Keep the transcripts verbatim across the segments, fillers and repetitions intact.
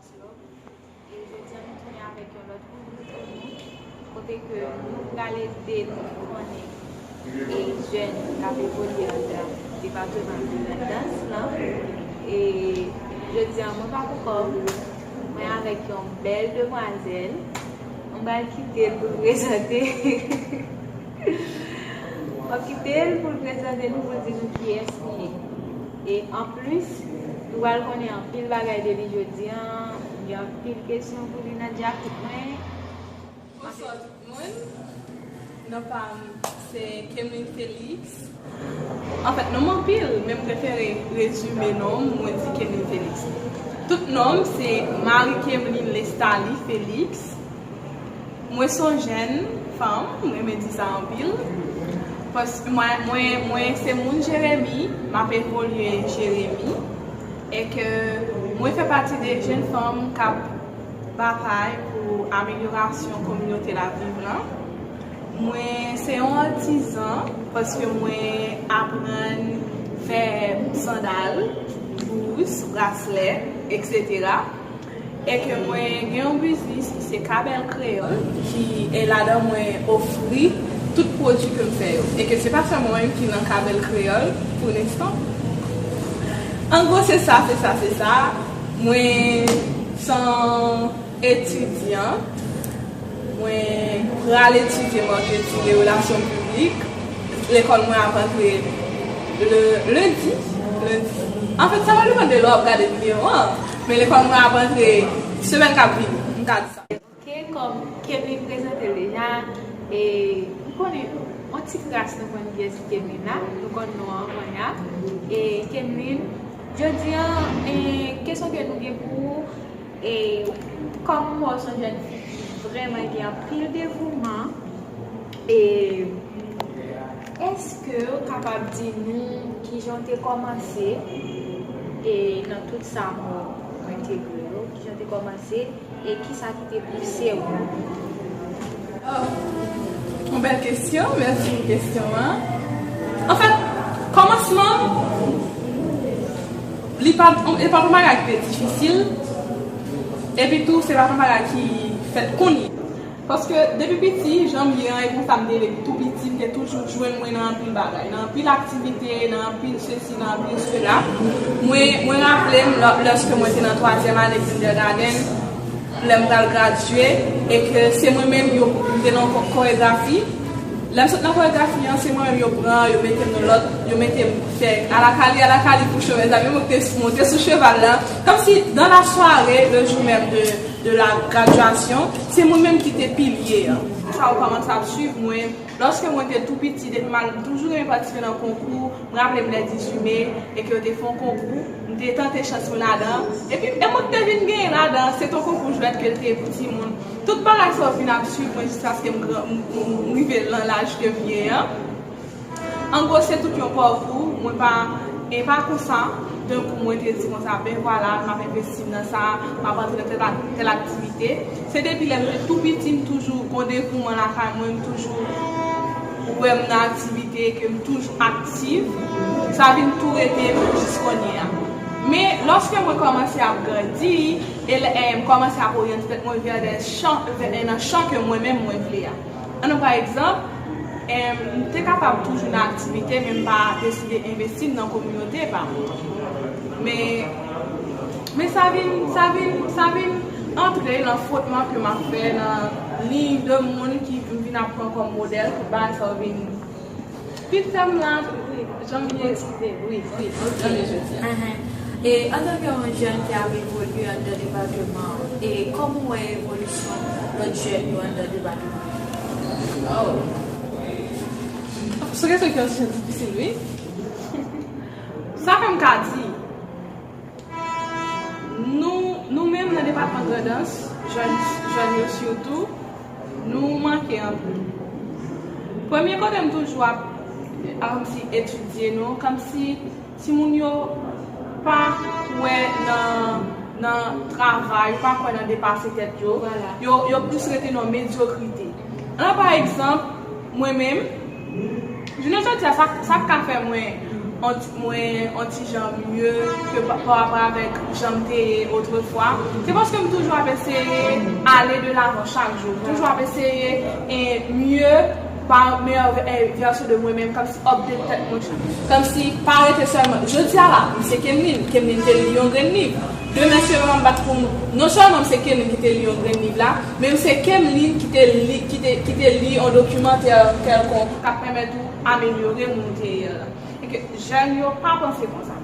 E jodi a nou tounen avèk yon lòt kouri pou nou, kote ke nou pral ede nou konnen e jèn k ap evolye anndan depatman de dans lan. E jodi a mwen pa poukò m, mwen avèk yon bèl demwazèl. Mwen pral kite l pou l prezante. Mwen kite l pou l prezante nou, pou l di nou kiyès li ye. E anplis, nou pral konnen anpil bagay de li jodi a. M gen anpil kesyon pou li nan djakout mwen. Bonswa tout moun. Non pa m se Kemlyn Félix. Anfèt, non m anpil, men m prefere rezime non m, mwen di Kemlyn Félix. Tout non m se Marie Kemlyn Lestalie Félix. Mwen se yon jèn fanm, mwen renmen di sa anpil. Paske mwen, mwen, mwen se moun Jeremi, m ap evolye Jeremi. E ke mwen fè pati de jèn fanm k ap batay pou amelyorasyon kominote Laviv lan. Mwen se yon atizan paske mwen aprann fè sandal, bous, braslè, etsetera. E ke mwen gen yon biznis ki se Kabèl Kreyòl, ki e ladan mwen ofri tout pwodui ke m fè yo. E ke se pa sèlman mwen menm ki nan Kabèl Kreyòl pou lenstan. An gwo, se sa, se sa, se sa. Mwen se yon etidyan. Mwen pral etidye maketing e relasyon piblik. Lekòl mwen ap antre le, lendi. Lendi. Anfèt, sa va depann de lè w ap gade videyo an. Men lekòl mwen ap antre semèn k ap vini. M ka di sa. Ok, kòm Kemlyn prezante l deja, e nou konnen yon ti kras nou konn kiyès ki Kemlyn la, nou konn non an kounye a. E Kemlyn, jodi a, e kesyon ke nou gen pou ou, e kòm ou wè w se yon jèn fi ki vrèman gen anpil devouman, e èske w kapab di nou kijan w te kòmanse, e nan tout sa mwen entegre yo, kijan w te kòmanse, e kisa ki te pouse w? Oh, yon bèl kesyon, mèsi pou kesyon an. Anfèt, kòmansman, li pa, li pa t yon bagay ki te difisil, epi tou, se pa t yon bagay ki fèt kounye. Paske depi piti, jan m ye an, e konsa m te ye depi tou piti, m te toujou jwenn mwen nan anpil bagay, nan anpil aktivite, nan anpil sesi, nan anpil sela. Mwen, mwen raple m lò, lòske mwen te nan twazyèm ane kindergarten, lè m pral gradye, e ke se mwen menm yo, m te nan kò-, koregrafi. Lè m sot nan koregrafi an, se mwen menm yo pran, yo mete m nan lòt, yo mete m fè alakali, alakali pou cho, mezanmi, mwen te monte sou cheval la. Kòmsi dans la soirée, le jour même de, de la graduation, se mwen menm ki te pilye an. Sa yo kòmanse ap swiv mwen. Lòske mwen te tou piti, depi m al, m toujou renmen patisipe nan konkou. M raple m lè dizuit me, e ke yo te fè yon konkou, m te tante chans mwen ladan. Epi, e mwen ki te vin genyen ladan, se te yon konkou jwèt ke l te ye pou timoun. Tout bagay sa yo vin ap swiv mwen jiskaske m gran, m, m, m rive nan laj ke m ye an. An gwo, se tout yon pakou. Mwen pa, e pa konsa, tankou mwen te di konsa, ben vwala, m ap envesti nan sa, m ap antre nan tèl ak-, tèl aktivite. Se depi lè m te tou piti, m toujou gon devouman lakay mwen, m toujou wè m nan aktivite, ke m toujou aktif. Sa vin tou rete m jis kounye a. Men, lòske mwen kòmanse ap grandi, e lè, e m kòmanse ap oryante tèt mwen vè de chan, vè, nan chan ke mwen menm mwen vle a. An nou pa egzanp, em, m te kapab toujou nan aktivite, men m pa deside envesti m nan kominote pa m. Men, men sa vin, sa vin, sa vin antre nan fwotman ke m ap fè, nan liy de moun ki m vin ap pran kòm modèl, tout bagay sa yo vin vin fè m la, jan m ye, wi, wi, jan m ye jodi a. Ahan. E antanke yon jèn ki ap evolye anndan depatman an, e kòman w wè evolisyon lòt jèn yo anndan depatman an? Oh. Se yon kesyon ki yon ti jan difisil, wi. Sa fè m ka di, nou, nou menm nan depatman Grandans, jèn, jèn yo sitou, nou manke anpil. Premye kote m toujou ap, ap kòmsi etidye nou, kòmsi timoun yo pa kwè nan, nan travay, yo pa kwè nan depase tèt yo. Vwala. Yo, yo plis rete nan medyokrite. An, pa egzanp, mwen menm, jounen jodi a, sa, sa k ka fè mwen on ti, mwen on ti jan mye ke pa pa rapò avèk jan m te ye otrefwa. Se paske m toujou ap eseye ale de lavan chak jou. M toujou ap eseye e mye pa meyè vèsyon de mwen menm, kòmsi update tèt mwen chak. Kòmsi pa rete sèlman. Jodi a la, m se Kemlin. Kemlin te li yon grenn liv. Demen se m ap bat pou m. Non sèlman m se Kemlin ki te li yon grenn liv la, men m se Kemlin ki te li, ki te, ki te li yon dokimantè kèlkonk k ap pèmèt ou amelyore moun ou te ye la. E ke jèn yo pa panse konsa.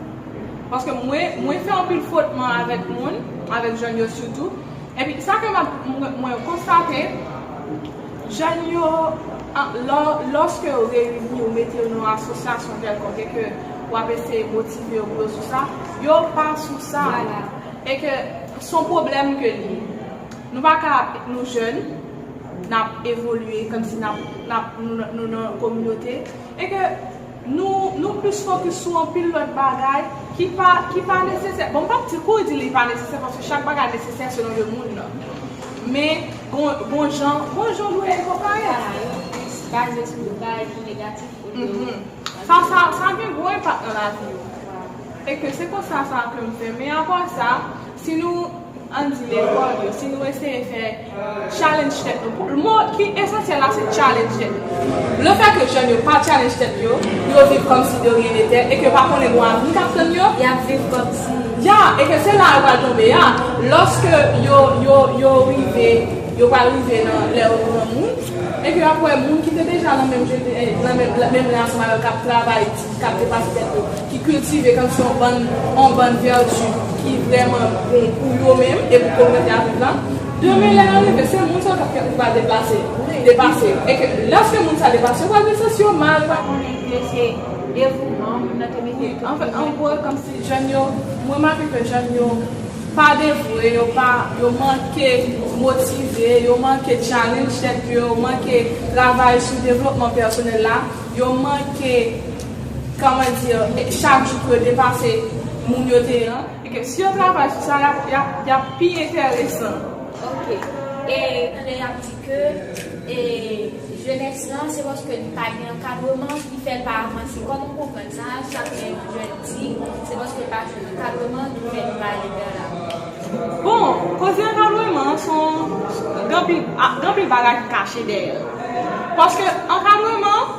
Paske mwen, mwen fè anpil fwotman avèk moun, avèk jèn yo sitou. Epi sa ke m ap, mwen, mwen konstate, jèn yo, an, lò, lòske yo reyini, yo mete yo nan yon asosyasyon kèlkonk, e ke w ap eseye motive yo pou yo sou sa, yo pa sou sa. Vwala. E ke s on pwoblèm ke li. Nou pa ka, nou jèn, n ap evolye, kòmsi n ap, n ap, nou, nou nan kominote, e ke nou, nou plis fokis sou anpil lòt bagay ki pa, ki pa nesesè. Bon, m p ap di kou di li pa nesesè, paske chak bagay nesesè selon yo moun nan. Men, gon, gon jan, gon jan dwe evokaye. Vwala, yo plis baze sou bagay ki negatif olye. Mhm. Sa, sa, sa gen gwo enpak nan lavi yo. E ke se konsa sa ke m fè. Men apa sa, si nou, ann di lekòl yo, si nou eseye fè challenge tèt nou, mo ki esansyèl la se challenge tèt nou. Le fè ke jèn yo pa challenge tèt yo, yo viv kòmsi de rien n'était, e ke pa konnen gon avni k ap tann yo. Y ap viv kòmsi. Ya, e ke se la yo pral tonbe a. Lòske yo, yo, yo rive, yo pral rive nan lè yo granmoun, e ke y ap wè moun ki te deja nan menm, nan menm, menm ras ansanm avè yo, k ap travay di, k ap depase tèt yo, ki kiltive kòmsi yon bann, yon bann vèti ki vrèman bon pou yo menm e pou kominote a viv la. Demen, lè yo rive, se moun sa yo k ap fè pou va deplase, depase. E ke lòske moun sa depase, yo pral vin santi yo mal. Pa konnen ke se devouman, moun nan te mete. Wi, anfèt, an gwo, kòmsi jèn yo, mwen remake ke jèn yo pa devwe, yo pa, yo manke motive, yo manke challenge tèt yo, yo manke travay sou devlopman pèsonèl la, yo manke, kòman di, e, chak jou pou yo depase moun yo te ye an. E ke si yo travay sou sa, y ap, y ap, y ap pi enteresan. Ok. E, tande y ap di ke, e, jenès lan, se paske li pa gen ankadreman ki fè l pa avanse. Kòman w konprann sa? Sa ke yon jèn di, se paske l pa jwenn ankadreman ki fè li pa ale vè lavan. Bon, koze ankadreman, se yon, gen anpil, a, gen anpil bagay ki kache dèyè l. Paske ankadreman,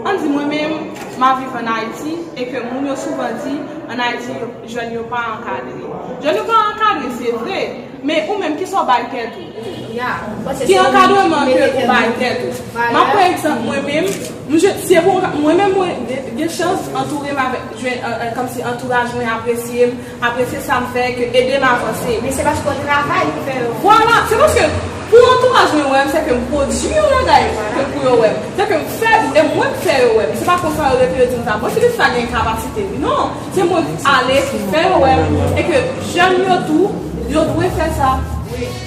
ann di mwen menm, m ap viv ann Ayiti, e ke moun yo souvan di, ann Ayiti, yo, jèn yo pa ankadre. Jèn yo pa ankadre, se vre, men ou menm, kisa w bay tèt ou? Ya, paske se ou menm ki mete tèt ou. Ki ankadreman ke ou bay tèt ou? M ap pran egzanp mwen menm, m je, se pou, mwen menm, mwen, gen, gen chans antoure m avèk, jwenn, an, an, kòmsi antouraj mwen apresye m, apresye sa m fè, ke ede m avanse. Men se paske w travay pou fè yo. Vwala, se paske pou antouraj mwen wè m, se ke m pwodui yon bagay ke pou yo wè m. Se ke m fè, e mwen k fè yo wè m. Se pa konsa yo rete yo di m sa. Mwen, se pa sa gen kapasite. Non, se mwen k ale fè yo wè m. E ke jèn yo tou, yo dwe fè sa.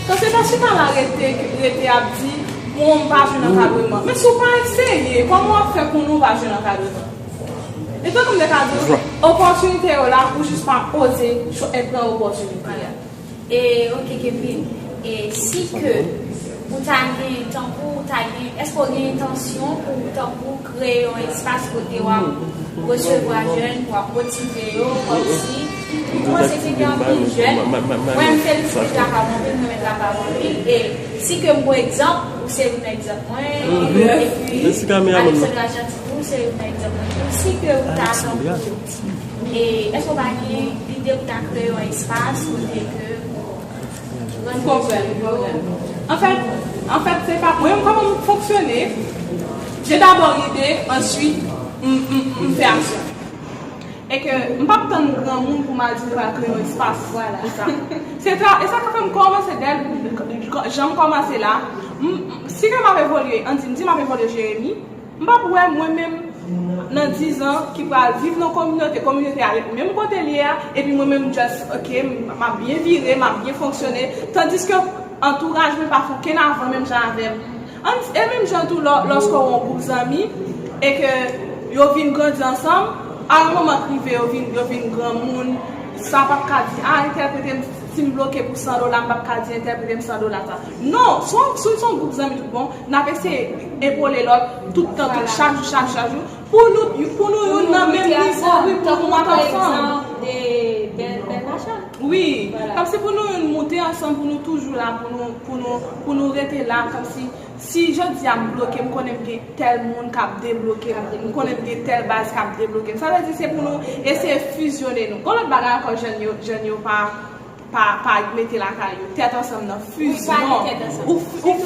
Kan se pa chita la rete, rete ap di, bon, m pa jwenn ankadreman. Men si w pa eseye, kòman w ap fè konnen w pa jwenn ankadreman? E tankou m te ka di w, opòtinite yo la, ou jis pa oze cho-, e pran opòtinite a. E, ok, Kevin, e si ke ou ta gen, tankou ou ta gen, èske w gen entansyon pou, tankou, kreye yon espas kote w ap resevwa jèn, w ap motive yo, kòmsi, ou panse ke gen anpil jèn, mwen, m felisite travay w anpil, m renmen travay w anpil, e si ke m pran egzanp, ou se youn nan egzanp mwen, epi Alexandra Jean Thibault, ou se youn nan egzanp mwen tou, si ke ou ta tankou, e èske w pa gen lide pou ta kreye yon espas kote ke ou rann... M konprann, m konprann. Anfèt, anfèt, se pa mwen menm kòman m fonksyone. Je dabò lide, answit, m, m, m fè aksyon. E ke m p ap tann granmoun pou m al di m pral kreye yon espas pou sa. Se tra-, e sa k ap fè m kòmanse dèyè, jan m kòmanse la. M, si ke m ap evolye, ann di, m di m ap evolye Jeremi, m p ap wè mwen menm nan diz an ki pral viv nan kominote, kominote a ret menm kote l ye a, epi mwen menm just, ok, m, m ap byen vire, m ap byen fonksyone, tandiske antouraj mwen pa fè okenn avan menm jan avè m. Ann, e menm jan tou lò, lòske w yon gwoup zanmi, e ke yo vin grandi ansanm, a yon moman k rive yo vin, yo vin granmoun, sa p ap ka di, a, entèprete m, si m bloke pou san dola, m p ap ka di entèprete m san dola sa. Non, si w, si w se yon gwoup zanmi tout bon, n ap eseye epole lòt tout tan, tout, chak jou, chak jou, chak jou. Pou nou, pou nou youn nan menm nivo, wi, pou nou monte ansanm. De bèl, bèl machann. Wi, kòmsi pou nou youn monte ansanm, pou nou toujou la, pou nou, pou nou, pou nou rete la, kòmsi si jodi a m bloke, m konnen m gen tèl moun k ap debloke m, m konnen m gen tèl baz k ap debloke m. Sa vle di se pou nou eseye fizyone nou. Gon lòt bagay ankò, jèn yo, jèn yo pa pa pa mete lakay yo, tèt ansanm nan, fizyon, ou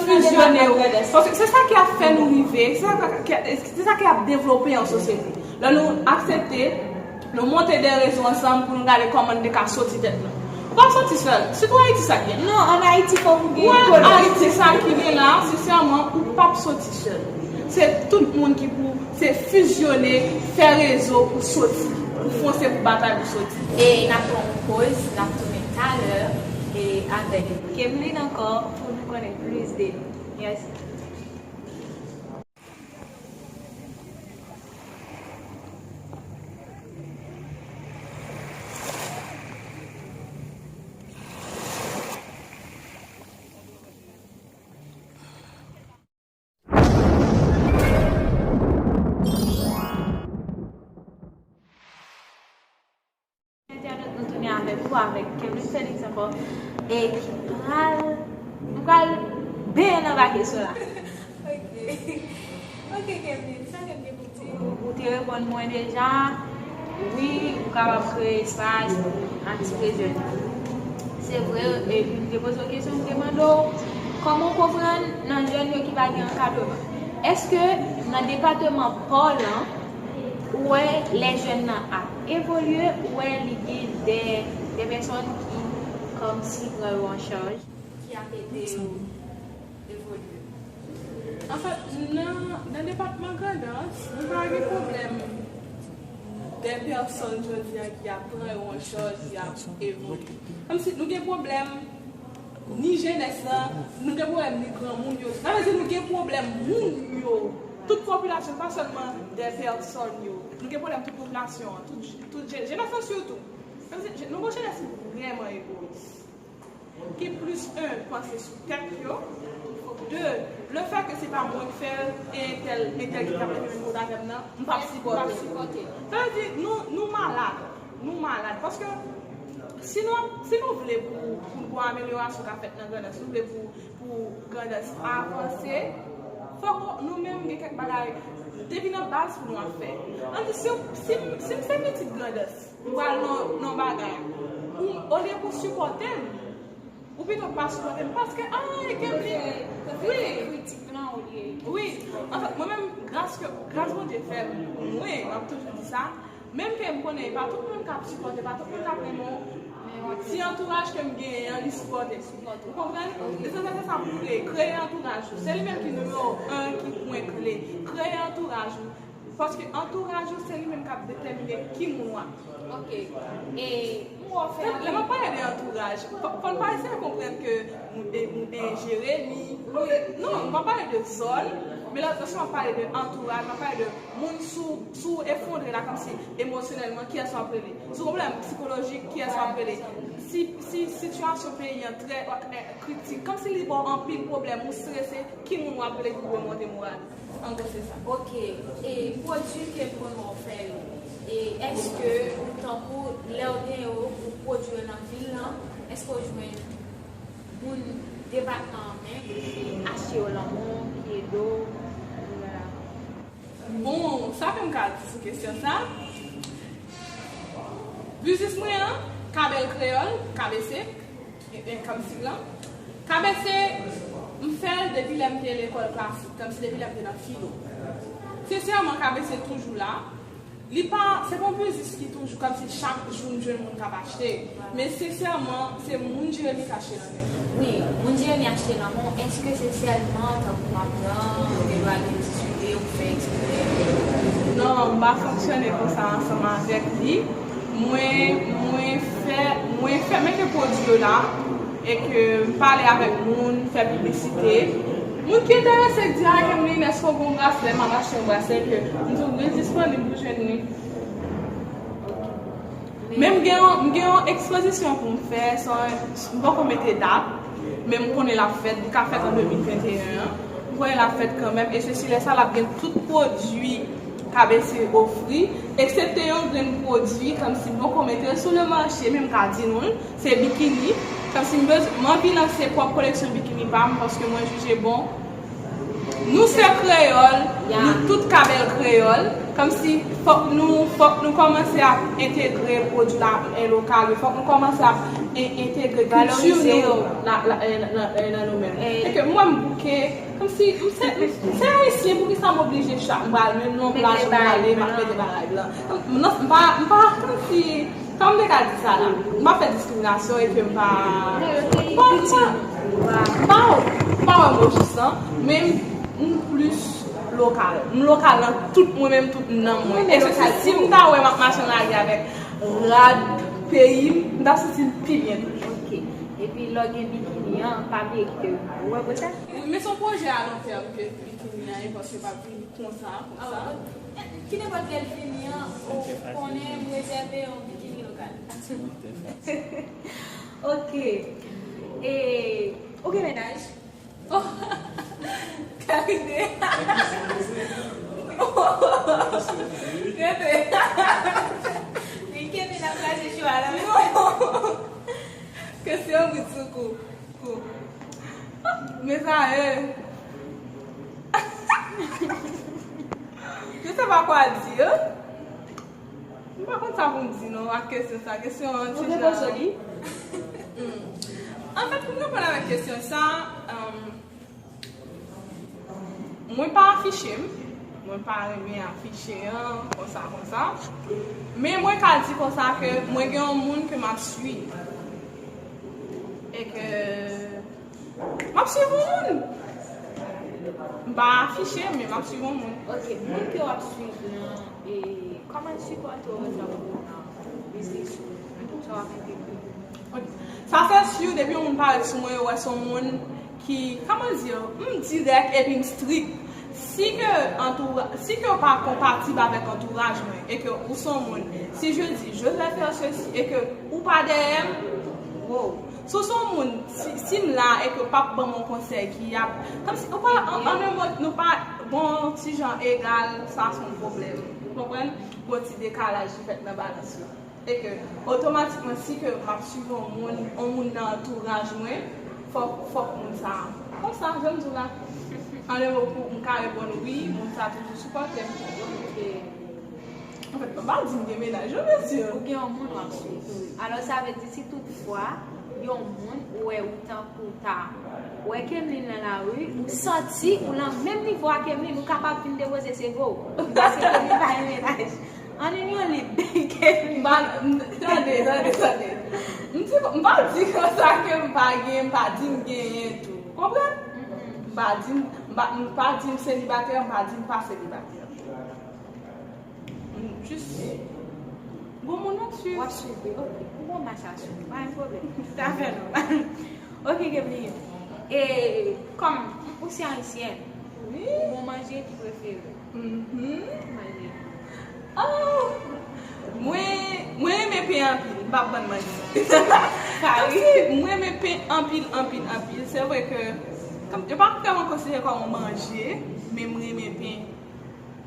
fizyone yo. Paske se sa ki ap fè nou rive, se sa ki ap devlope yon sosyete. Lè nou aksepte, nou monte de rezo ansanm pou nou gade kòman nou te ka soti tèt nou. Ou p ap soti sèl, sitou Ayiti sa k gen. Non, ann Ayiti fòk ou gen ekonomi. Ayiti sa ki gen la, sensèman, ou p ap soti sèl. Se tout moun ki pou se fizyone, fè rezo pou soti, pou fonse, pou batay, pou soti. E n ap pran yon poz, n ap tounen talè e avèk Kemlyn ankò pou nou konnen plis de li. Mèsi. Entènot, nou tounen avèk ou avèk Kemlyn Felix ankò e ki pral nou pral benyen nan vake sou la. Ok. Ok Kemlyn, sa Kemlyn pou di? Ou te reponn mwen deja. Wi, ou kapab kreye espas pou atire jèn yo. Se vre, epi m te poze w kesyon, m te mande w kòman w konprann nan jèn yo ki pa gen ankadreman. Èske nan depatman pa w lan, ou wè lè jèn nan ap evolye, ou wè li gen de, de pèsòn ki kòmsi pran yo an chaj, ki ap ede yo evolye? Anfèt, nan, nan depatman Grandans, nou pa gen pwoblèm de pèsòn jodi a ki ap pran yo an chaj, ki ap evolye. Kòmsi nou gen pwoblèm ni jenès lan, nou gen pwoblèm ni granmoun yo. Sa vle di nou gen pwoblèm moun yo. Tout popilasyon, pa sèlman de pèsòn yo. Nou gen pwoblèm tout popilasyon an, tout, tout jenès lan sitou. Kòmsi nou gen jenès ki vrèman egoyis. Ki plis, en, panse sou tèt yo. De, lefètke se pa mwen k fè l, e entèl, entèl ki t ap leve menm kote avè m nan, m p ap sipòte l. Sa vle di, nou, nou malad. Nou malad. Paske si nou, si nou vle pou, pou gon amelyorasyon ka fèt nan Grandans, si nou vle pou, pou Grandans avanse, fòk nou menm gen kèk bagay depi nan baz pou nou ap fè. Ann di, si, si, si m se pitit Grandans, m pral nan, nan bagay. Ou, olye pou sipòte m, ou pito pa sipòte m. Paske, ah, e Kemlyn. Wi. Wi. Anfèt, mwen menm, gras ke, gras Bondye fè pou mwen, m ap toujou di sa. Menm ke m konnen, e pa tout moun k ap sipòte, e pa tout moun k ap renmen w. Ti antouraj ke m genyen an, li sipòte m. Ou konprann? E se sa, se sa pou kreye. Kreye antouraj ou. Se li menm ki nimewo en ki pwen kle. Kreye antouraj ou. Paske antouraj ou se li menm k ap detèmine ki moun w ap. Ok. E pou w fè. Lè m ap pale de antouraj, fò n pa eseye konprann ke m, e, m, e, Jeremi. Non, m pa pale de zòn, men lè, lè m ap pale de antouraj, m ap pale de moun sou, sou efondre la, kòmsi emosyonèlman, kiyès w ap rele? Sou pwoblèm sikolojik, kiyès w ap rele? Si, si sitiyasyon peyi an trè, e, kritik, kòmsi li ba w anpil pwoblèm, ou strese, ki moun w ap rele ki pou remonte moral? An gwo, se sa. Ok. E pwodui ke m konn wè w fè yo, e èske ou tankou lè w gen yo, ou pwodui yo nan vil lan, èske w jwenn moun depatman an menm ki achte yo lan men w, ki ede w? Bon, sa ke m ka di sou kesyon sa? Biznis mwen an, Kabèl Kreyòl, K B C, e, e, kòm sig lan. K B C, m fè l depi lè m te lekòl klasik, kòmsi depi lè m te nan filo. Sensèman, K B C toujou la. Li pa, se pa yon biznis ki toujou, kòmsi chak jou m jwenn moun k ap achte. Men sensèman, se moun Jeremi k achte nan men m. Wi, moun Jeremi achte nan men w, èske se sèlman tankou m ap pran, ou gen dwa gen ti sou li, ou fè eksprè? Non, m pa fonksyone konsa ansanm avèk li. Mwen, mwen fè, mwen fè, men ke pwodui yo la, e ke m pale avèk moun, fè piblisite. Moun ki enterese, di a Kemlyn, èske w gen yon braslè, m ap achte yon braslè, ke m di w wi, l disponib, ou jwenn li. Men m gen yon, m gen yon ekspozisyon pou m fè, se yon, m poko mete dat, men m konnen l ap fèt, li ka fèt an de mil venteyen an. M konnen l ap fèt kanmenm, e se si lè sa l ap gen tout pwodui K ap eseye ofri, eksepte yon grenn pwodui, kòmsi m poko mete l sou le mache, men m ka di nou l, se bikini. Kòmsi m bez-, m anvi lanse pwòp koleksyon bikini pa m, paske mwen jije bon. Nou se kreyòl, nou tout ka bèl kreyòl. Kòmsi fòk nou, fòk nou kòmanse ap entegre pwodui la, e, lokal yo. Fòk nou kòmanse ap en-, entegre kilti nou la, la, e, nan, e, nan nou menm. E ke mwen m bouke, kòmsi m se, m se ayisyen, poukisa m oblije chak m pral menm nan plaj m prale, m ap mete bagay blan. Non, m pa, m pa, kòmsi, kòman m te ka di sa la? M pa fè diskriminasyon e ke m pa, m pa, m pa, m pa, m pa wè m ofisan, men m plis lokal. M lokal nan tout mwen menm, tout nanm mwen. E se si, si m ta wè m ap mache nan lari avèk rad peyi m, m ta santi m pi byen toujou. Ok. Epi lè w gen bikini an, pa bliye kite l. Ou wè pote? Men se yon pwojè a lon tèm ke bikini an ye, paske pa vin konsa, konsa. Ki nenpòt lè l vini an, ou konnen m rezève yon bikini lokal. Ok. E, ou gen mennaj? Kalite. Rete. Li kenbe nan kraze chwa la. Kesyon bout sou kou. Kou. Men sa ye. Je sais pas quoi dire. M pa konn sa pou m di non ak kesyon sa. Kesyon an ti jan. Ou repoze li? Hmm. Anfèt, pou m reponn avèk kesyon sa, um, mwen pa afiche m. Mwen pa renmen afiche an, konsa, konsa. Men mwen ka di konsa ke mwen gen yon moun ke m ap swiv. E ke m ap swiv yon moun. M pa afiche, men m ap swiv yon moun. Ok, moun ke w ap swiv lan, e, kòman l sipòte w tankou nan biznis ou, sa w ap entegre? Ok. Sa se si depi yon moun parèt sou mwen, yo wè se yon moun ki, kòman di, m dirèk epi m strik. Si ke antoura-, si ke w pa konpatib avèk antouraj mwen, e ke ou se yon moun, si je dis, je vais faire ceci, e ke ou pa dèyè m, wow. Si w se yon moun, si, si m la e ke w p ap ban m yon konsèy ki ap, kòmsi, ou pa, an, an yon mo, nou pa, bon, ti jan egal, sa se yon pwoblèm. Ou konprann? Gon ti dekalaj ki fèt nan balans yo. E ke, otomatikman, si ke m ap swiv yon moun, yon moun nan antouraj mwen, fòk, fòk moun sa, konsa, jan m di w la. An yon mo, pou m ka reponn wi, moun sa toujou sipòte m. Ok. Anfèt, m pa di m gen mennaj, non, mesye. Ou gen yon moun w ap swiv. Alò, sa vle di, si toutfwa, yon moun, ou wè ou tankou ta, wè Kemlin nan lari, ou santi, ou nan menm nivo a Kemlin, ou kapab vin depoze seve w. Paske Kemlin pa gen mennaj. Ann yon lib, Kemlin. M pa, m, tande, tande, tande. M di, m pa di konsa ke m pa gen, m pa di m genyen tou. Konprann? M pa di, m pa, m pa di m selibatè, m pa di m pa selibatè. M jis gon moun m ap swiv. W ap swiv, wi. Ok. Ou gon match a swiv. Pa gen pwoblèm. Toutafè nòmal. Ok, Kemlin. E kòm ou se ayisyèn, wi, ou gon manje ki prefere? Mhm. Manje. Oh! Mwen, mwen renmen pen anpil, m p ap bann manti. Kari. Mwen renmen pen anpil, anpil, anpil. Se vre ke, kòm, yo pa vrèman konsidere kòm yon manje, men mwen renmen pen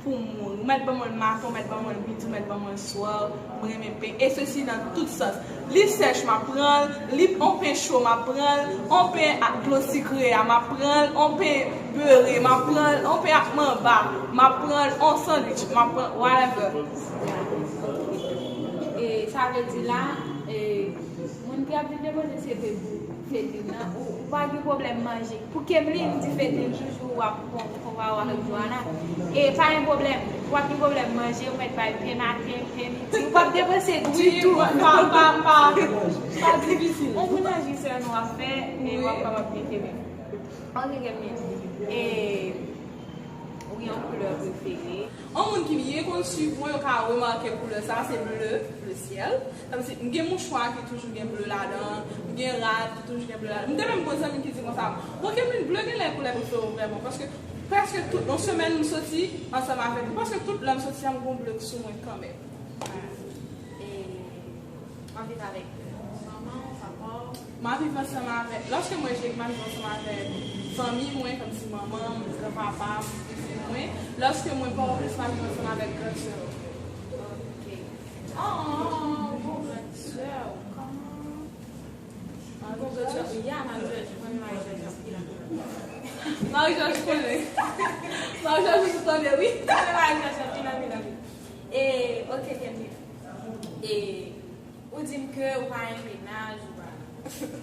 pou mouri. Ou mèt ban mwen l maten, ou mèt ban mwen l midi, ou mèt ban mwen l swè, mwen renmen pen. E sesi nan tout sans. Li sèch, m ap pran l. Li, on pen cho, m ap pran l. On pen ak dlo sikre a, m ap pran l. On pen bere, m ap pran l. On pen ak manba, m ap pran l. On sandwich, m ap pran l. Whatever. E sa vle di la, e, moun ki ap vin depoze seve pou Fedlin nan, ou, ou pa gen pwoblèm manje. Pou Kemlin, m di Fedlin toujou w ap fon, fon pa w avèk Joana. E pa gen pwoblèm. W ap gen pwoblèm manje, ou mèt bay pen maten, pen midi. Ou p ap depanse ditou. Pa, pa, pa, pa difisil. On moun manje sèlman w ap fè, e w ap kapab gen Kemlin. Ok, Kemlin. E ou gen yon koulè prefere? On moun ki byen konn swiv mwen, yo ka remake koulè sa, se ble, ble syèl. Kòmsi, m gen mouchwa ki toujou gen ble ladan, m gen rad ki toujou gen ble ladan. M te menm gon zanmi ki di konsa, bon, Kemlin, ble genlè koulè prefere w vrèman, paske prèske tout, yon semèn m soti ansanm avèk li, prèske tout lè m soti a, m gon ble sou mwen kanmenm. E, m ap viv avèk manman w, papa w? M ap viv ansanm avèk, lòske mwen jèn, m ap viv ansanm avèk fanmi mwen, kòmsi manman m, granpapa m, Mwen, lòske mwen pa anplis mache ansanm avèk gran sè w. Ok. Oh, bon gran sè w. Kòman? Bon gran sè w. Ya, Marie-Georges. Mwen, Marie-Georges, anpil anpil. Marie-Georges konnen. Marie-Georges ou tande, wi. Mwen, Marie-Georges, anpil anpil anpil. E, ok, Kenny. E, Ou di m ke ou pa gen mennaj, ou pa.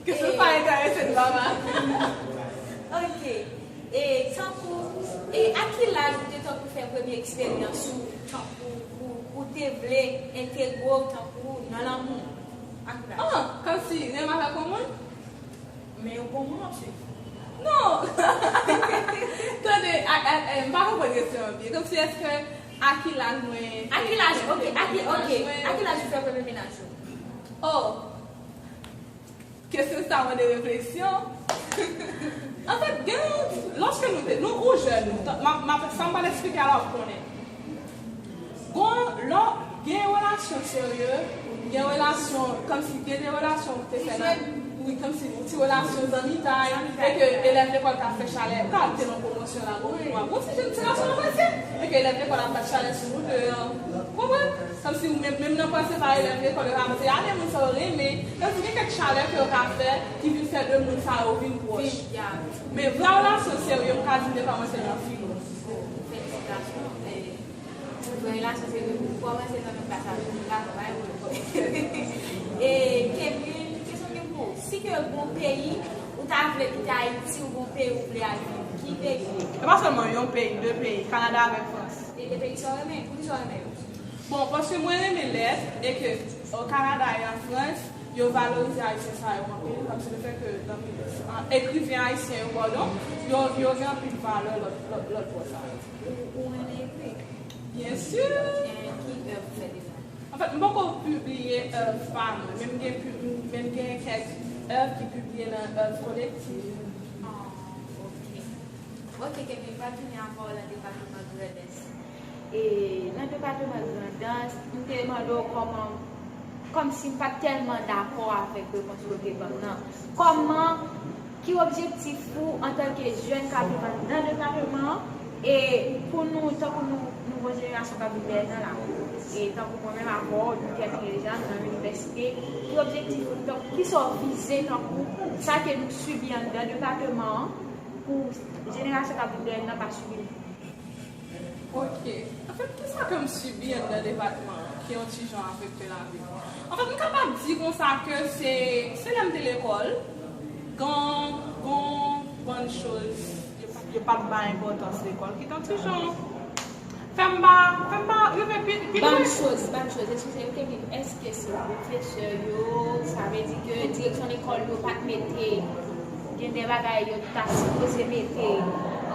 Kesyon sa enterese m, papa. Ok. E tankou, e a ki laj ou te tankou fè premye eksperyans ou, tankou ou, ou te vle entegre w tankou nan lanmou? A ki laj? Ah, kòmsi renmen avèk yon moun? Men yon bon moun w ap swiv. Non! Tande, a, a, a, m pa konprann kesyon an byen. Kòmsi èske a ki laj mwen. A ki laj, ok, a ki, ok. A ki laj ou fè premye mennaj ou? Oh! Kesyon sa mande refleksyon. Anfèt, gen, lòske nou te, nou ou jèn, nou, tan- m ap, m ap, sa m pral eksplike a la w ap konnen. Gon, lò, gen relasyon serye, gen relasyon, kòmsi gen de relasyon ou te fè nan, wi, kòmsi yon ti relasyon zanmitay, e ke elèv lekòl ka fè chalè, ou ka te nan pwomosyon la, gon, gon ti jèn ti gason nan prensip, e ke elèv lekòl ap bat chalè sou ou de, konprann? Kòmsi ou menm, menm nan panse pa elèv lekòl yo ka panse, a de moun sa yo renmen, kòmsi gen kèk chalè ke yo ka fè, ki vin fè de moun sa yo vin pwòch. Men vrè relasyon serye, m ka di m te kòmanse nan filo. Felisitasyon. Vrè relasyon se ke pou kòmanse nan menm klas avè m, m dakò, pa gen pwoblèm. E, Kevin, kesyon ki pou ou. Si ke gon peyi ou ta vle kite Ayiti, ou gon peyi ou vle al viv, ki peyi? E pa sèlman yon peyi, de peyi, Kanada avèk Frans. E de peyi sa w renmen? Poukisa w renmen yo? Bon, paske mwen renmen lèt, e ke o Kanada e an Frans, yo valorize Ayisyen sa yo anpil, kòmsi le fè ke nan, an, ekriven ayisyen yo, pardon, yo, yo gen anpil valè lòt, lòt, lòt bò sa yo. Ou, ou renmen ekri? Byen si. Ki, ki èv ou fè deja? Anfèt, m poko pibliye èv pa mwen, men m gen, pib- men m gen kèk èv ki pibliye nan èv kolektif. Ah, ok. Ok, Kevin, m pral tounen avè w nan depatman Grandans. E nan depatman Grandans, m te mande w kòman, kòmsi m pa t tèlman dakò avèk repons ou te ban m nan. Kòman, ki objektif ou antanke jèn k ap viv anndan depatman an? E pou nou, tankou nou, nouvo jenerasyon k ap vin dèyè n nan la, e tankou mwen menm avè w, nou ki entelijan, nou nan inivèsite, ki objektif ou, tankou, kisa w vize, tankou, sa ke nou sibi anndan depatman an, pou jenerasyon k ap vin dèyè n nan pa sibi l? Ok. Anfèt, kisa ke m sibi anndan depatman an ki yon ti jan afekte lavi m? Anfèt, m kapab di konsa ke se, se lè m te lekòl, gon, gon bann choz, yo pa, yo pa t bay enpòtans lekòl, ki te yon ti jan fè m pa, fè m pa rive pi, pi lwen. Bann choz, bann choz, eskize m, Kevin, èske se pwofesè yo, sa vle di ke direksyon lekòl yo pa t mete Gen de bagay yo ta sipoze mete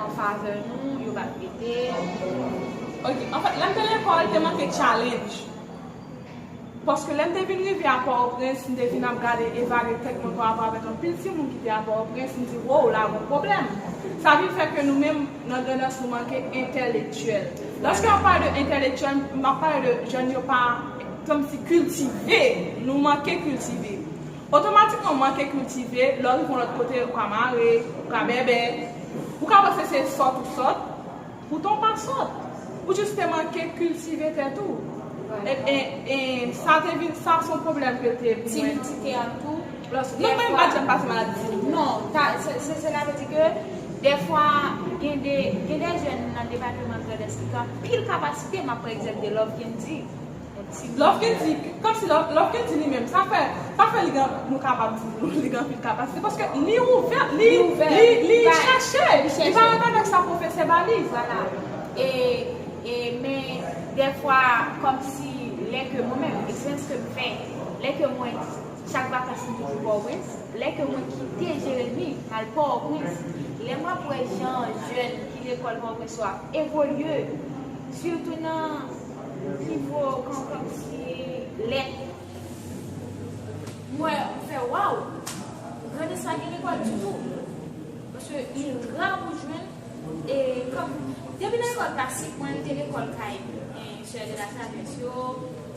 an favè nou, yo pa t mete. Ok, anfèt, lè m te lekòl, te manke challenge. Paske lè m te vin rive a Pòtoprens, m te vin ap gade, evalye tèt mwen parapò avèk anpil timoun ki te a Pòtoprens, m di, wow, la gon pwoblèm. Sa vin fè ke nou menm, nan Grandans, nou manke entèlektyèl. Lòske m ap pale de entèlektyèl, m ap pale de jèn yo pa, kòmsi kiltive, nou manke kiltive. Otomatikman, w manke kiltive, lè w rive yon lòt kote, ou ka mare, ou ka bèbè, ou ka panse se sòt ou sòt, poutan w pa sòt. Ou jis te manke kiltive tèt ou. E, e, e sa te vin, sa se yon pwoblèm ke l te pou mwen. Timidite a tou. Non, mwen, m pa t janm pase maladi timidite. Non, ta, se, se, sela vle di ke dèfwa, gen de, gen de jèn nan depatman Grandans ki gen anpil kapasite, m ap pran egzanp de Love Kendy. Love Kendy, kòmsi Love, Love Kendy li menm, sa fè, sa fè li gen, nou kapab di li gen anpil kapasite, paske li ouvè, li, li, li chèche, li pa ret avèk sa pwofesè ba li. Vwala. E, e, men, dèfwa, kòmsi, lè ke mwen menm, eksperyans ke m fè, lè ke mwen, chak vakans m toujou Pòtoprens, lè ke mwen kite Jeremi, m al Pòtoprens, lè m ap wè jan jèn ki lekòl Pòtoprens yo ap evolye, sitou nan nivo, kòm, kòmsi lèt. M wè, m fè, waw! Grandans pa gen lekòl ditou. Paske li ra pou jwenn, e, kòm, depi nan lekòl klasik, mwen, m te lekòl kay, e, sè de la sajès yo,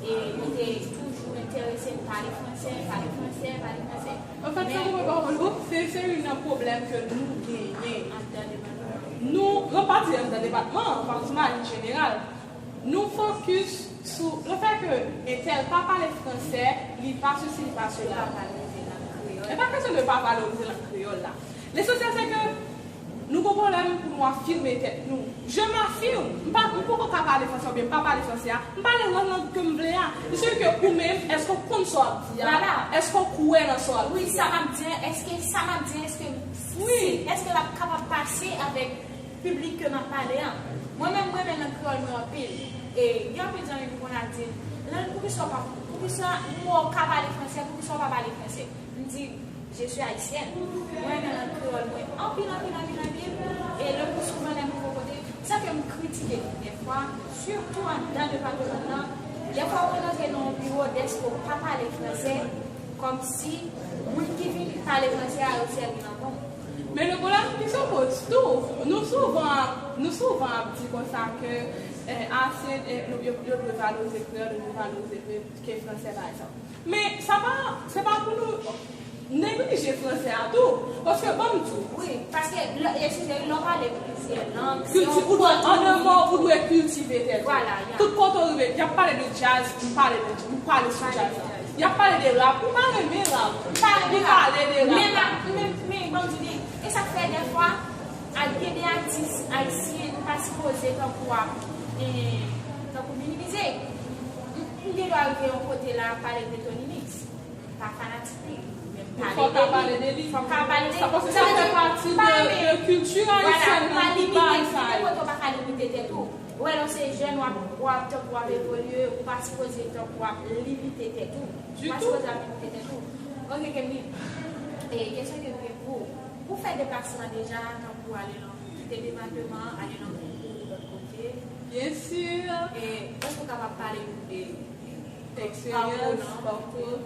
e, yo te toujou enterese m pale fransè, pale fransè, pale fransè. Anfèt, sa mwen pa konprann, se, se youn nan pwoblèm ke nou genyen anndan depatman. Nou ranpati anndan depatman an, pa sou mani jeneral. Nou fokis sou le fè ke entèl pa pale fransè, li pa sesi, li pa sela. E pa kesyon de pa valorize lang kreyòl la. Lesansyèl se ke nou gon pwoblèm pou nou afime tèt nou. Je m'affirme. M pa, m poko ka pale fransè oubyen m pa pale fransè a. M pale nan lang ke m vle a. Se ke ou menm, èske w konn sa w ap di a? Vwala. Èske w kwè nan sa w ap di a? Wi, sa m ap di a, èske sa m ap di a, èske, wi, èske l ap kapab pase avèk piblik ke m ap pale a? Mwen menm, mwen renmen lang kreyòl mwen anpil. E gen anpil zanmi ki konn ap di m, Lann, poukisa w pa, poukisa m wè w ka pale fransè, poukisa w pa pale fransè? M di, Je suis haïtienne. Mwen renmen lang kreyòl mwen anpil, anpil, anpil, anpil. E le pli souvan lè m rive yon kote, san ke m kritike moun dèfwa, sitou anndan depatman nan, dèfwa ou rantre nan yon biwo dèske w pa pale fransè, kòmsi moun ki vin pale fransè a yo sèvi nan konm. Men le pwoblèm ki se poz tou, nou souvan, nou souvan ap di konsa ke eh, asye, eh, yo, yo dwe valorize kreyòl, yo dwe valorize ke fransè pa egzanp. Men sa pa, se pa pou nou neglije fransè a tou. Paske ban m di w. Wi, paske lè, eskize, lè w pale plizyè lang, se yon pòt ou dwe kiltive tèt ou. Vwala, ya. Tout kote w rive, y ap pale de djaz, m pale de, m pale sou djaz la. Y ap pale de rap, m pa renmen rap. M pa renmen rap. M pale de rap. Men rap, men, men, ban m di w, e sa k fè dèfwa, ak gen de atis ayisyen, nou pa sipoze tankou ap, eh, tankou minimize. M, m gen dwa rive yon kote la, pale de Tony Mix. M pa fanatik li, men m pale de li. Fò w ka pale de li. Fò m ka pale de li. Sa paske sa fè pati de, de kilti ayisyèn nan, tout bagay sa yo. Vwala, ou pa limite, gen kote ou pa ka limite tèt ou. Ou wè, lè w se jèn, w ap, w ap, tankou w ap evolye, ou pa sipoze tankou w ap limite tèt ou. Ou pa sipoze ap limite tèt ou. Ok, Kemly, e kesyon ke m gen pou ou, ou fè deplasman deja, tankou ale nan, kite depatman an, ale nan konkou lòt kote? Byen si. E èske w kapab pale nou de, de eksperyans, pakou?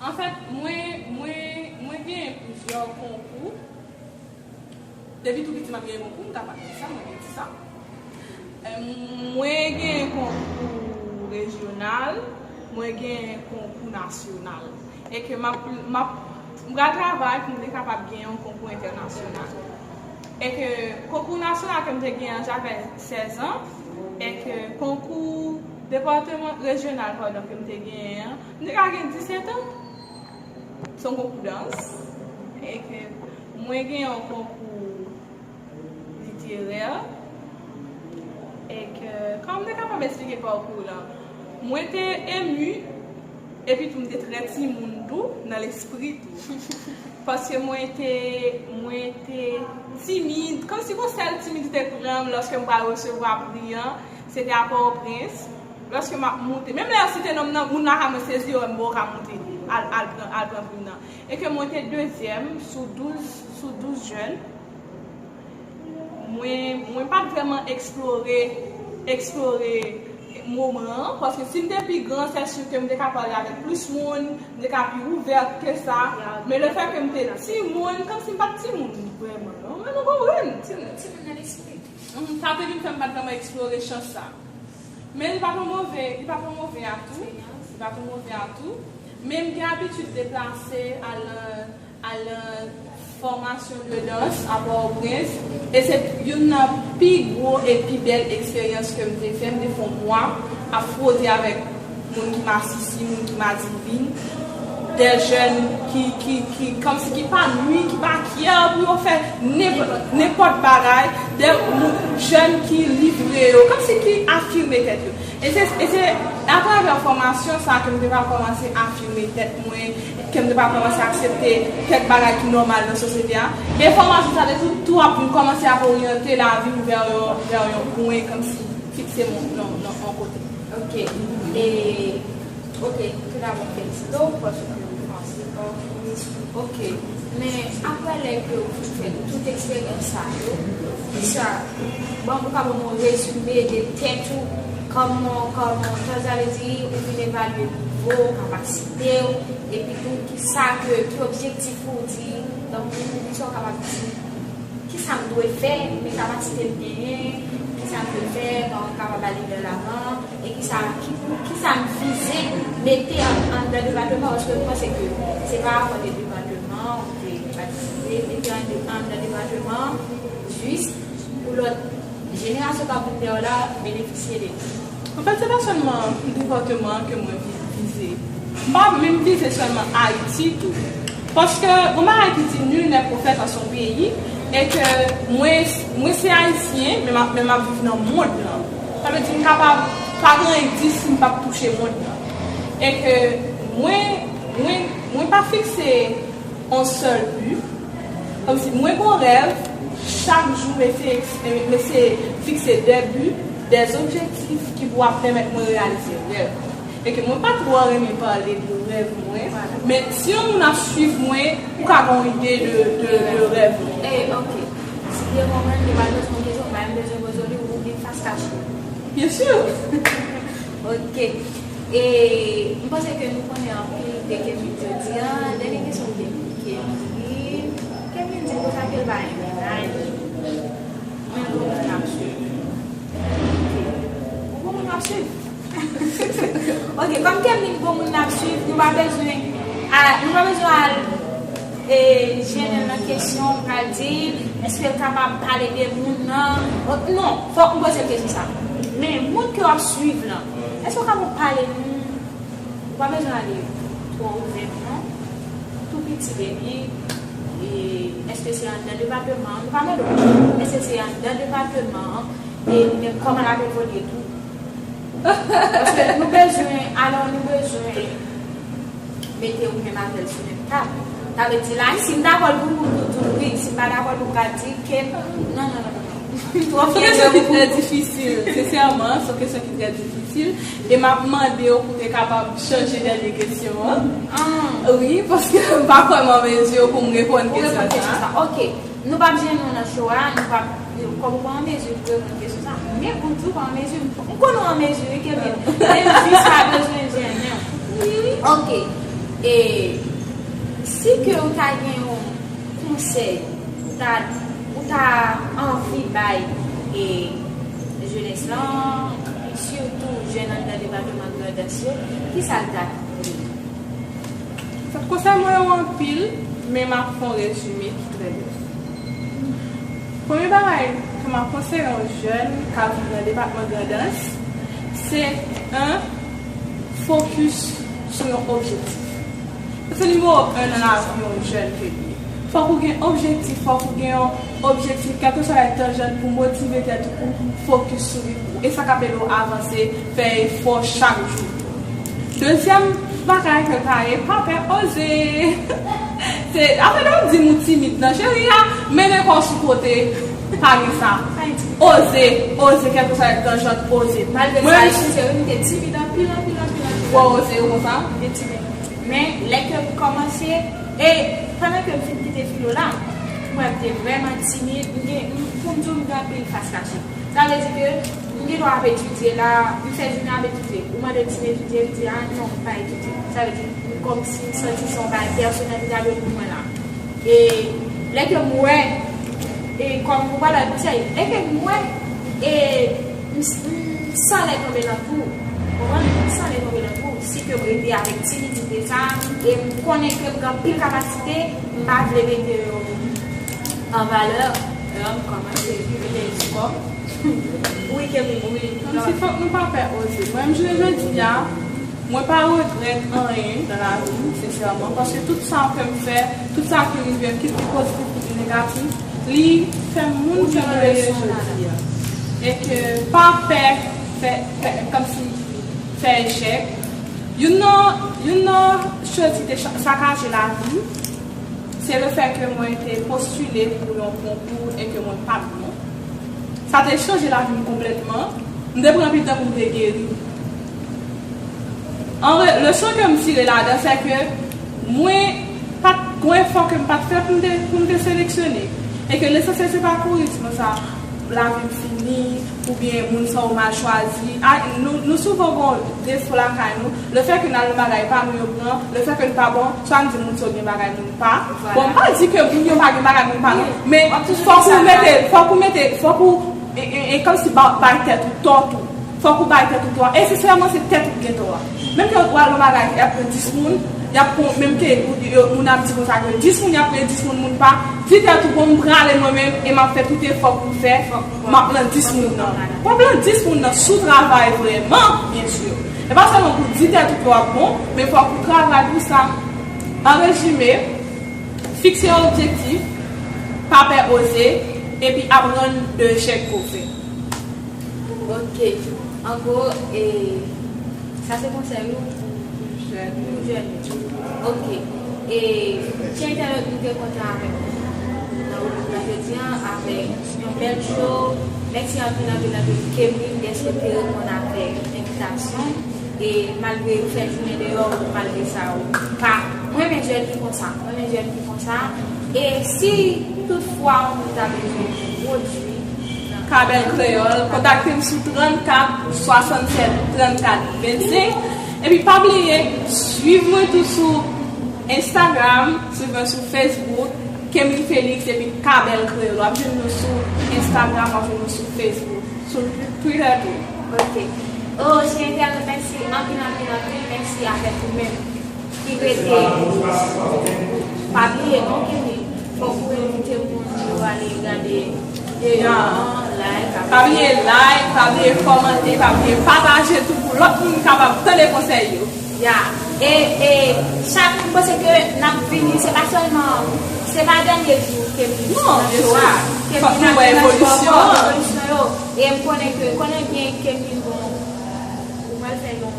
Anfèt, mwen, mwen, mwen genyen plizyè konkou. Depi tou piti, m ap genyen konkou, m ta pa di sa, mwen te di sa. Em, mwen genyen konkou rejyonal, mwen genyen konkou nasyonal. E ke m ap, m ap, m pral travay pou m te kapab genyen yon konkou entènasyonal. E ke konkou nasyonal ke m te genyen an, javè sèz an, e ke konkou depatman, rejyonal, padon, ke m te genyen an, m te ka gen disèt an. Se yon konkou dans. E ke mwen gen yon konkou literè. E ke, kòman m te kapab eksplike pakou lan? Mwen te emu, epi tou m te trè timoun tou, nan lespri tou. Paske mwen te, mwen te timid, kòmsi gon sèl timidite pran m lòske m pral resevwa pri an, se te a Pòtoprens. Lòske m ap moute, menm lè yo site non m nan, moun la ka mwen sezi, yo wè m poko ka moute, al, al pran, al pran pri m nan. E ke mwen te dezyèm sou douz, sou douz jèn. Mwen, mwen pa t vrèman eksplore, eksplore moman an, paske si m te pi gran, se si ke m te ka pale avèk plis moun, m te ka pi ouvè ke sa. Men le fè ke m te timoun, kòmsi m pa t timoun vrèman, non? Men nou konprann? Timoun, timoun nan lespri. Mhm, sa te vin fè m pa t vrèman eksplore chans sa. Men li pa t yon move, li pa t yon move atou. Li pa t yon move atou. Men m gen abitid deplase, al nan, al nan fòmasyon de dans a Pòtoprens. E se youn nan pi gwo e pi bèl eksperyans ke m te fè. M te fè yon mwa ap fwote avèk moun ki masisi, moun ki madivin, de jèn ki, ki, ki, kòmsi ki pa nwi, ki pa kyè pou yo fè nenpòt, nenpòt bagay, de moun, jèn ki livre yo, kòmsi ki afime tèt yo. E se, e se atravè fòmasyon sa ke m te va kòmanse afime tèt mwen, ke m te va kòmanse aksepte kèk bagay ki nòmal nan sosyete a. E fòmasyon sa te tou, tou ap vin kòmanse ap oryante lavi m vè yon, vè yon pwen, kòmsi fikse mwen nan, nan yon kote. Ok. E, ok, toudabò, m felisite w paske w panse, ok. Men, apre lè ke w fin fè tout eksperyans sa yo, kisa, bon, ou ka ban m yon rezime de tèt ou, kòman, kòman, sa vle di, ou vin evalye nivo w, kapasite w, epi tou, kisa ke, ki objektif ou di, donk, kisa w kapab di? Kisa m dwe fè, men kapasite m genyen, kisa m dwe fè, kòman m kapab ale de lavan, e kisa, ki, kisa m vize mete an, anndan depatman, paske m panse ke se pa rapò de depatman, ou te patisipe, mete an, anndan depatman, jis, pou lòt jenerasyon k ap vin dèyè w la benefisye de li. Anfèt, se pa sèlman depatman ke mwen vi- vize. M pa menm vize sèlman Ayiti tou. Paske gon bagay ki di nul n'est prophète en son pays, e ke mwen, mwen se Ayisyen, men m ap, men m ap viv nan mond lan. Sa vle di m kapab pa gen endis si m p ap touche mond lan. E ke mwen, mwen, mwen pa fikse yon sèl bi. Kòmsi mwen gon rèv, chak jou m eseye, m eseye fikse de bi, de objektif ki pou ap pèmèt mwen reyalize rèv mwen. E ke mwen pa twò renmen pale de rèv mwen, men si yon moun ap swiv mwen, ou ka gen yon ide de, de, de rèv mwen. E, ok. Si te konprann, li pa bezwen yon kesyon, pa menm bezwen poze w li, ou vin fas kache. Byen si. Ok. E m panse ke nou konnen anpil de Kevin jodi a. Dènye kesyon de Kevin. Kevin di konsa ke l pa gen mennaj. Men bon moun ap swiv. Ok. Ou bon moun ap swiv? Ok, kòm Kevin bon moun ap swiv, nou pa bezwen a, nou pa bezwen al e, jennen l nan kesyon, ou pral di l, èske l kapab pale de moun nan? Non, fòk m poze l kesyon sa. Men moun ke w ap swiv lan, èske w kapab pale moun? Ou pa bezwen ale twò ouvè non. Tou piti depi, e, èske se anndan depatman an? Nou pa mande w, èske se anndan depatman an? E, men kòman l ap evolye tou? Paske nou bezwen, alò nou bezwen mete ou menm avè l sou menm tab. Sa vle di la, si m dakò pou m, pou m di w wi, si m pa dakò pou m ka di ke non, non, non, non, non. Twò fyè de ou pou m. Se yon kesyon ki trè difisil, sensèman, se yon kesyon ki trè difisil. E m ap mande w pou w te kapab chanje dènye kesyon an. Ah. Wi, paske m pa kwè m an mezi pou m reponn kesyon sa. Ok. Nou p ap jennen w nan show a, nou p ap, kòm ou pa an mezi pou reponn kesyon sa, men pou di w pa an mezi, m konnen w an mezi wi, Kevin, men jis pa bezwen jennen w. Ok. E si ke ou ta gen yon konsèy, ou ta, ou ta anvi bay e jenès lan, sitou jèn anndan depatman Grandans yo, kisa l ta ye? Konsèy mwen yo anpil, men m ap fè yon rezime ki trè brèf. Premye bagay ke m ap konseye yon jèn k ap viv nan depatman Grandans, se, en, fokis sou yon objektif. Sa se nimewo en nan lavi yon jèn ke li ye. Fòk ou gen objektif, fòk ou gen yon objektif, kèlkeswa lè tanjan pou motive tèt ou pou fokis sou li. E sa k ap ede w avanse, fè efò chak jou. Dezyèm bagay ke l pa ye, pa pè oze. Se, apre lè w di m ou timid nan cheri a, mennen kò w sou kote, pa gen sa. Oze, oze, kèlkeswa lè tanjan, oze. Malgre sa, mwen, se vre, m te timid anpil, anpil, anpil, anpil. Ou oze konsa? M te timid. Men, lè ke m kòmanse, e pandan ke m fin kite filo la, m wè m te vrèman timid, m gen, m, pou m di w, m gen anpil fas kache. Sa vle di ke m gen dwa ap etidye la, m fè jounen ap etidye. Ou mande m si m etidye, m di, a non, m pa etidye. Sa vle di, m kòmsi m santi se yon bagay pèsonèl li ta dwe pou mwen la. E lè ke m wè, e kòm ou pale konsèy, lè ke m wè, e m, m san lè tonbe nan twou. Konprann? M san lè tonbe nan twou. Si ke m rete avèk timidite sa, e m konnen ke m gen anpil kapasite, m pa vle mete yo an valè, e m kòmanse mete l sou kò m. Wi, Kevin, wi. Kòmsi fòk nou pa pè oze. Mwen menm, jounen jodi a, mwen pa regrèt anyen nan lavi m, sensèman, paske tout sa ke m fè, tout sa ki rive m, kit li pozitif, kit li negatif, li fè moun ke mwen ye jodi a. E ke pa pè fè, fè, kòmsi fè echèk. Youn nan, youn nan choz ki te cha-, sakaje lavi m, se lefètke mwen te postile pou yon konkou e ke mwen pa t bon. Sa te chanje lavi m konplètman. M te pran anpil tan pou m te geri. An re-, leson ke m tire ladan, se ke mwen pa t, gon efò ke m pa t fè pou m te, pou m te seleksyone. E ke lesansyèl se pa kourism sa, lavi m fini, oubyen moun sa ou mal chwazi. A, nou, nou souvan gon defo lakay nou. Lefètke n al nan bagay pa nou yo pran, lefètke n pa bon, swa n di moun sa yo gen bagay moun pa. Bon, m pa di ke moun yo pa gen bagay moun pa non, men fòk ou mete, fòk ou mete, fòk ou, e, e, e kòmsi ba-, bay tèt ou tò tou. Fòk ou bay tèt ou tò. E sensèman, se tèt ou ki gen tò a. Menm ke w al nan bagay ki ap pran dis moun, Y ap pran, menm ke moun ap di konsa ke dis moun y ap rele dis moun, moun pa. Di tèt ou, bon, m prale mwen menm e m ap fè tout efò pou fè m ap nan dis moun nan. W ap nan dis moun nan si w travay vrèman, byen si. E pa sèlman pou di tèt ou ke w ap bon, men fòk ou travay pou sa. An rezime, fikse yon objektif, pa pè oze, epi aprann de echèk ke w fè. Ok. An gwo, e, sa se konsèy ou pou, pou jèn, pou jèn yo. Ok. E, ti entènot, nou te kontan avèk ou nan wout la jodi a, avèk yon bèl show. Mèsi anpil, anpil, anpil, Kemil, dèske w te reponn avèk envitasyon. E malgre ou fè jounen deyò, malgre sa, ou pa. Mwen renmen jèn ki konsa. Mwen renmen jèn ki konsa. E si toutfwa ou ta bezwen pwodui nan Kabèl Kreyòl, kontakte m sou trannkat swasannsèt trannkat vennsenk. Epi pa bliye, swiv mwen tou sou Instagram, swiv mwen sou Facebook, Kemil Felix epi Kabèl Kreyòl. W ap jwenn nou sou Instagram, w ap jwenn nou sou Facebook, sou Twitter tou. Ok. Oh, chè entènot, mèsi anpil, anpil, anpil. Mèsi avèk ou menm ki rete. Pa bliye non, Kemil. Fòk ou envite moun yo ale gade videyo an, like, abòne. Pa bliye like, pa bliye kòmante, pa bliye pataje tou pou lòt moun kapab tande konsèy yo. Ya. E, e, chak, m panse ke n ap vini, se pa sèlman, se pa dènye jou Kemil nan show a. Non, byen si. Fòk nou wè evolisyon an. Evolisyon yo. E m konnen ke, konnen byen Kemil, bon, ou pral fè yon,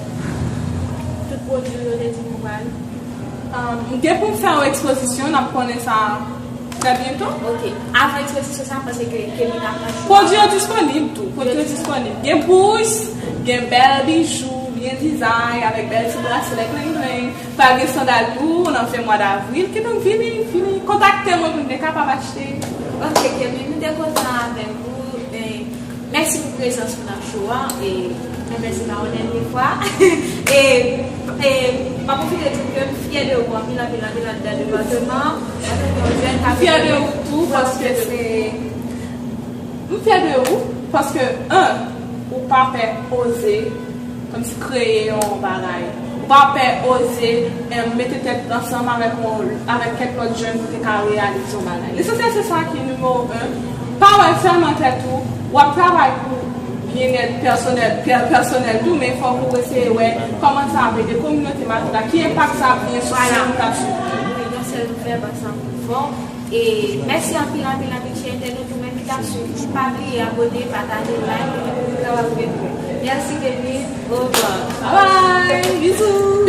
tout pwodui yo te di nou pral. Um, m gen pou m fè yon ekspozisyon, n ap konnen sa trè byento. Ok. Avan ekspozisyon sa, m panse ke Kemil ap lanse. Pwodui yo disponib tou. Pwodui yo disponib. Gen bous, gen bèl bijou, byen dizay, avèk bèl ti braslè plen plen. Pral gen sandal tou nan fen mwa davril. Kidonk, vini, vini, kontakte mwen pou n te kapab achte. Ok, Kemil, nou te kontan avèk ou. E, mèsi pou prezans ou nan show a. E, mwen mèsi pa yon dènye fwa. E, e, m ap pwofite di w ke m fyè de ou anpil, anpil, anpil anndan depatman an. Antanke yon jèn k ap... M fyè de ou tou, paske se, m fyè de ou, paske, en, ou pa pè oze kòmsi kreye yon bagay. Ou pa pè oze, em, mete tèt ansanm avèk yon, avèk kèk lòt jèn pou te ka reyalize yon bagay. Lesansyèl se sa ki nimewo en. Pa wè sèlman tèt ou, w ap travay pou byennèt pèsonèl, pè-, pèsonèl tou, men fòk ou eseye wè kòman sa ap ede kominote Matinik la, ki enpak sa ap gen sou sa nou t ap sou. Wi, yon sèl nou fè, bat sa pou fò. E mèsi anpil, anpil, anpil, chè entènot, pou envitasyon. Pa bliye abòne, pataje, like, epi pou nou kapab retwouve. Mèsi, Kemil. Au revoir. Bye bye. Bizou.